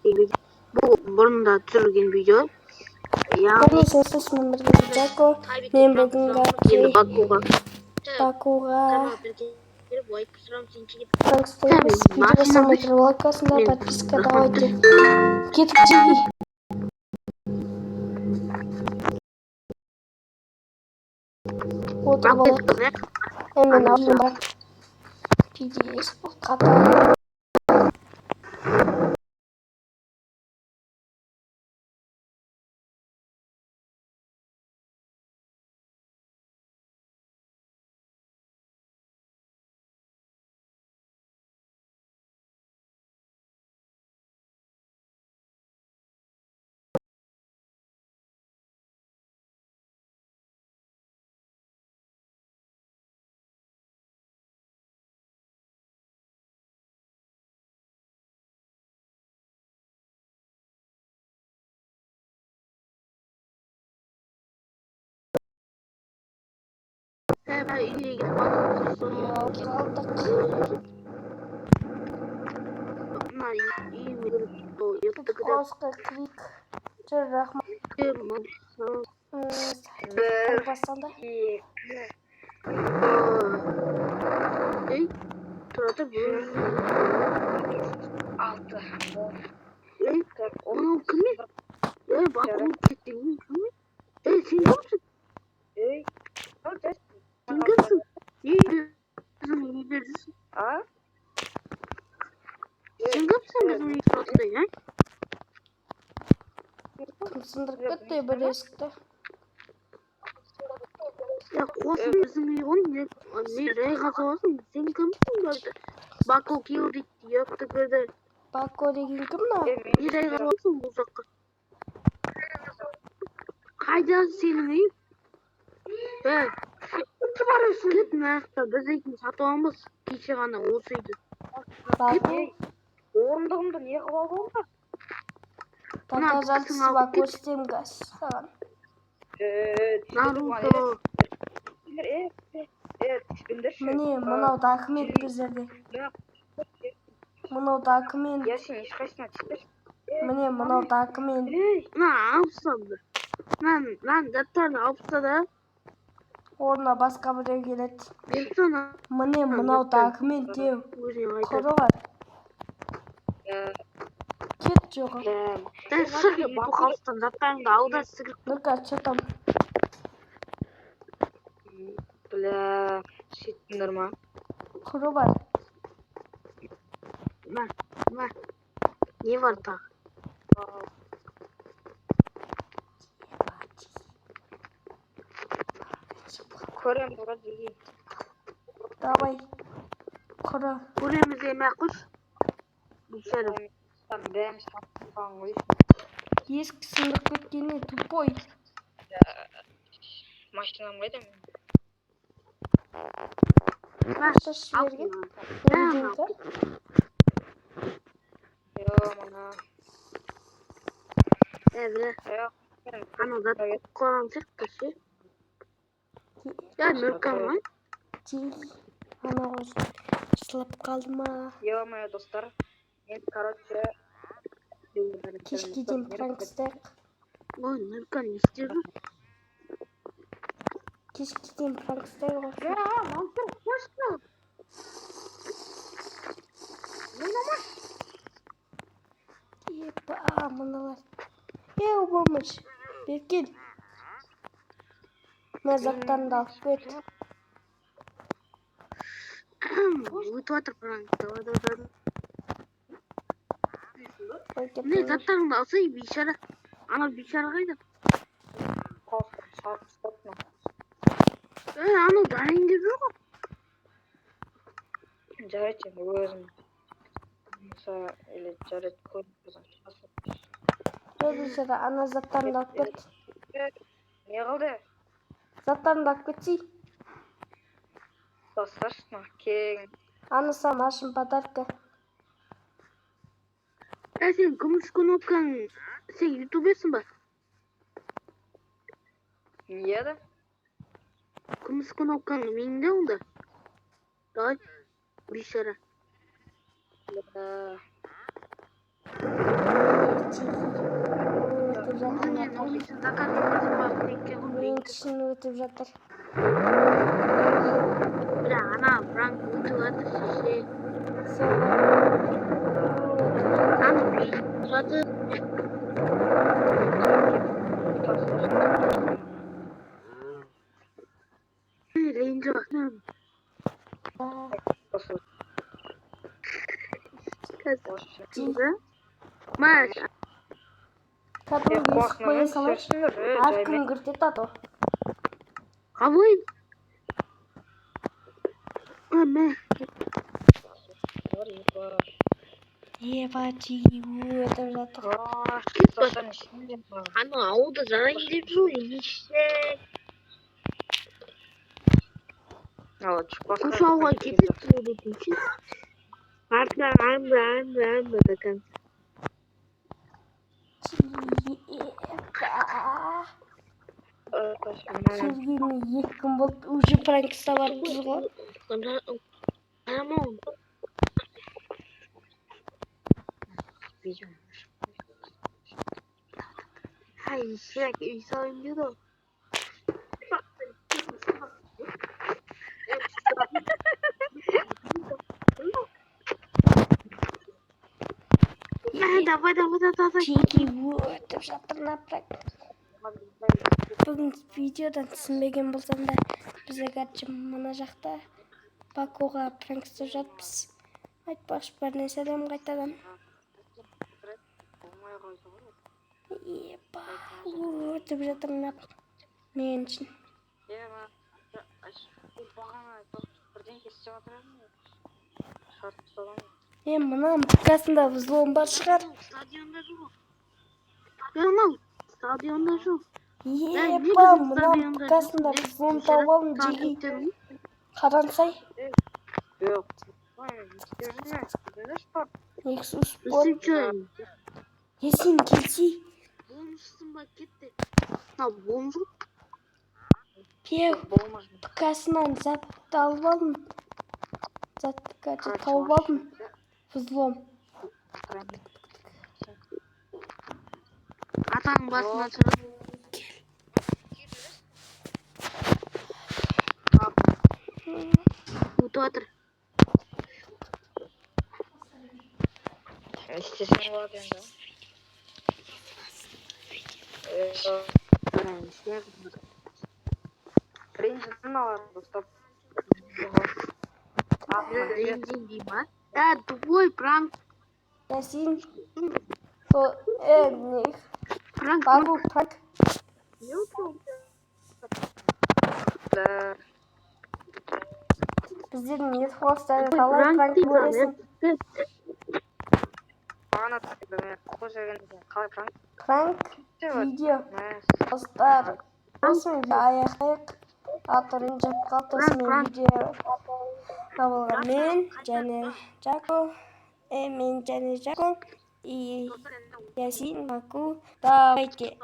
Бұл бұрында түсірілген видео. Яғни Бүгін сіздермен бірге Джако. Мен бүгінгі енді Бакуға. Бакуға Лайк сұрам сен келіп. Пранк істейміз. Видео бастамай тұрып лайк басыңдар, подписка, давайте. Кеттік, Джиги. Отырып алайық. Мен алдым бар. PDF бұл қатар. Алдық. Қосқа клик. Жүр, рахмат. Басталды. Ей, тұра тұр, Алты. Ей, мынау кім е? Ей, Баку кеткен кім е? Ей, сен кімсің? Ей. Сен кімсің? Ей, біздің үйде жүрсің. А? Сен кімсің біздің үйде тұрасың, ә? Кім сындырып кетті бір есікті? Я қосым біздің үй ғой, не не жай қаласың? Сен кімсің бәлді? Баку кел дейді, ёпты көрді. Бако деген кім мынау? Не жай қаласың бұл жаққа? Қайда сенің үйің? Ей, кет мына жақта, біз дейтін сатып аламыз. Кеше ғана осы үйді. Бако. Орындығымды не қылып алдың ба? Доказательство көрсетемін қазір саған. Наруто. Түспеңдерші. Міне, мынау документ біздерде. Мынау документ. Я сен ешқайсысына түспеші. Міне, мынау документ. Мына алып таста бір. Мына заттарын алып таста да. Орнына басқа біреу келеді. Беріп таста ана Міне, мынау документ деу. өзіне қайта. Құры бар. Кет жоға. Дәл шық бұл қалыстан заттарыңды ал да сігір. Ну-ка, что там? Бля, сөйттіңдер ма? Құры бар. Мә, мә. Не бар тағы? Көреміз ғой жиги. Давай. Құры. Көреміз емей қойшы. Бейшара. Бәрін сатып ғой. Есік сындырып кеткеніне тупой. Машинам қайда менің? Мә, Шаш ал. жіберген. Мә, Өлген Йо, мына. Ә, бля. Йо. Анау зат қойған сияқты ше. Я, Нұркен ғой. Анау жылап қалды ма? Ё-моё, достар. Мен, короче, Кешке дейін пранк істейік. Ой, Нұркен не істеп жүр? Кешке дейін пранк істейік ғой. Я, Мансұр, қойшы. Епа, мыналар. Еу, болмыш. Бері кел. Мына заттарыңды алып кет. Өтіп жатыр пранк. Давай, давай, давай. Ой, кет. Не, заттарыңды алсай, бейшара. Анау бейшара қайда? Ей, анау дайын деп жүр ғой. Жарайды, енді өзім. Болса, или жарайды, көріп тұрсам. Ей, бейшара, ана заттарыңды алып кет. Не қылды? Заттарыңды алып кетсей. Достар, мына кең. Ана саған ашын подарка. Ә, сен күміс кнопкаң, сен ютуберсің ба? Не еді? Күміс кнопкаң менде онда. Давай, бейшара. Бля. Мынау сен заказ етесің ба, теңге ғой. Мен үшін өтіп жатыр. Бірақ ана пранк өтіп жатыр, шеше. Сол өтіп жатыр. Ана өтіп жатыр. Ренжі. Қазір. Маш, Кәдімгі есік қоя салайыншы. Әркім кіртеді а то. Қалай? Мә. Еба, өтіп жатыр. Ана ауылда жарайын деп жүр, ешек. Осы ауылға кетеді дейтін ше. Артынан анда, анда, анда до конца. Еба. Келгеніне 2 күн болды, уже пранк ұстап жатырмыз ғой. Қарама. Hay ешек, үй салайын деді ғой. Мә, давай, давай, давай, давай. Жеке өтіп жатыр мына пранк. Бүгін видеодан түсінбеген болсам да, біз, короче, мына жақта Бакуға пранк істеп жатырмыз. Айтпақшы, бәріне сәлем қайтадан. Еба, өтіп жатыр мына мен үшін. Бірдеңке істеп жатыр едім ғой. Шығарып тастаған. Е, мынаның қасында взлом бар шығар. Стадионда жүр ғой. Мынау стадионда жүр. Еба, мынаның қасында взлом тауып алдым, жеке. Қарансай. Жоқ. Ой, не істеп жүрме? Көрдіңіз ба? Nexus Sport. Үшінші. Е, сен келсей. Бомжсың ба, кетті. Мынау бомж ғой. Пеу, Болмас. ПК-сынан затты алып алдым. Затты, короче, тауып алдым. Взлом. Атаның басына шығып. Өтіп жатыр. Істесең болады енді. Ренжідім аларды ұстап. Ренжін дей ма? Ә, тупой пранк. Ясин. То, е, не. Пранк. Баку пранк. Да. Біздердің Нетхостарды қалай пранк дейді көресің? Бағана мен қол жібергенде қалай пранк Пранк істеп жатыр? видео. Мә, Достар, осымен аяқтайық. Аты ренжіп қалды, осымен видео табылған мен және Жако, мен және Жако и Ясин, Баку. Давайте.